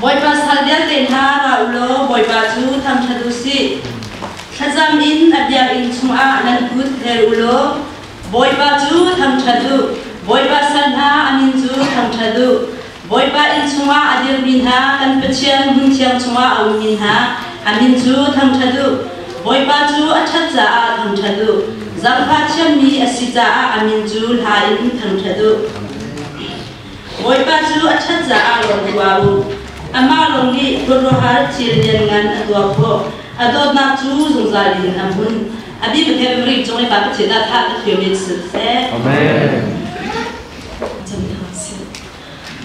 Bawipa sal vialte hna ra u law Bawipa cu thangṭhat u sih. Thlacam in a biakinn chungah nan kut hler u law Bawipa cu thangṭhat u. Bawipa sal hna a min cu thangṭhat u. Bawipa inn chungah a dirmi hna kan Pathian hmunthiang chungah a ummi hna a min cu thangṭhat u. Bawipa cu a ṭhat caah thangṭhat u. Zaangfah thiammi a si caah a min cu hla in thangṭhat u. Bawipa cu a ṭhat caah lawm tuah u. Amah lawng nih khuaruahhar thil lianngan a tuah khawh. A dawtnak cu zungzal in a hmun. A bi Pathian ri cung i pa Pathian ah thah ka thiam in siseh. Amen.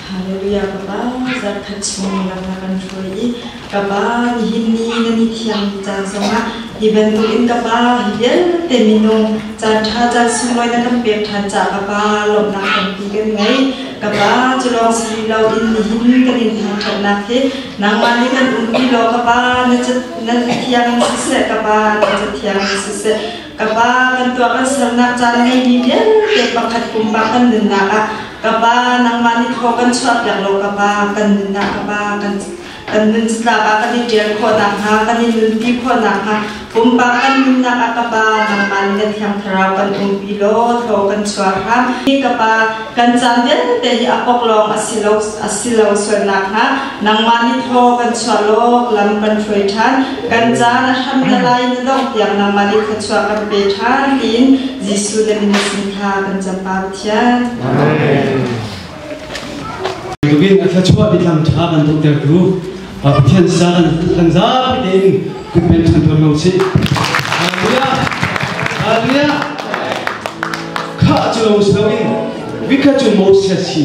Hallelujah ka pa zarkhat chung lam na kan hruai i ka pa nihin ni na ni thiang caan zongah hi bantukin ka pa hi vialte minung caan ṭha caan sunglawi na kan pek ṭhan caah ka pa lawmhnak tampi kan ngei ka pa cu lawng si rih loin nihin kan in thangṭhatnak hi nangmah nih kan umpi law ka pa na thiang in siseh ka pa na cathiang in siseh ka pa kan tuah kan sernak caan ngeimi vialte pakhat pumpak kan nunnak ah ka pa nangmah nih thaw kan chuahpiak law ka pa kan nunnak ka pa kan kan nun catlap ah kan i ṭial khawh nakhnga kan i nunpi khawh nakhnga pumpak kan nunnak ah ka pa nangmah nih na thiang thlarau kan umpi law thaw kan chuah hram ka pa kan caan vialte hi a poklawng a si lo a si lo sual nakhnga nangmah nih thaw kan chuah law lam kan hruai ṭhan kan caan a hram na lai na dongh tiang nangmah nih thluachuah kan pe ṭhan tiin Jesuh na min sin kha kan cam Pa Pathian. Amen. Tukin a thluachuah biatlang ṭha kan tuahtertu Pathian sa kan kan zapi tein kutpen ṭhan tuan ko sih. Hallelujah. Hallelujah. Kha cu lo si loin vikha cu Moses hi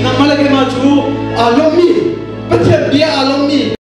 Nangmah le keimah cu aa lawmmi Pathian bia aa lawmmi.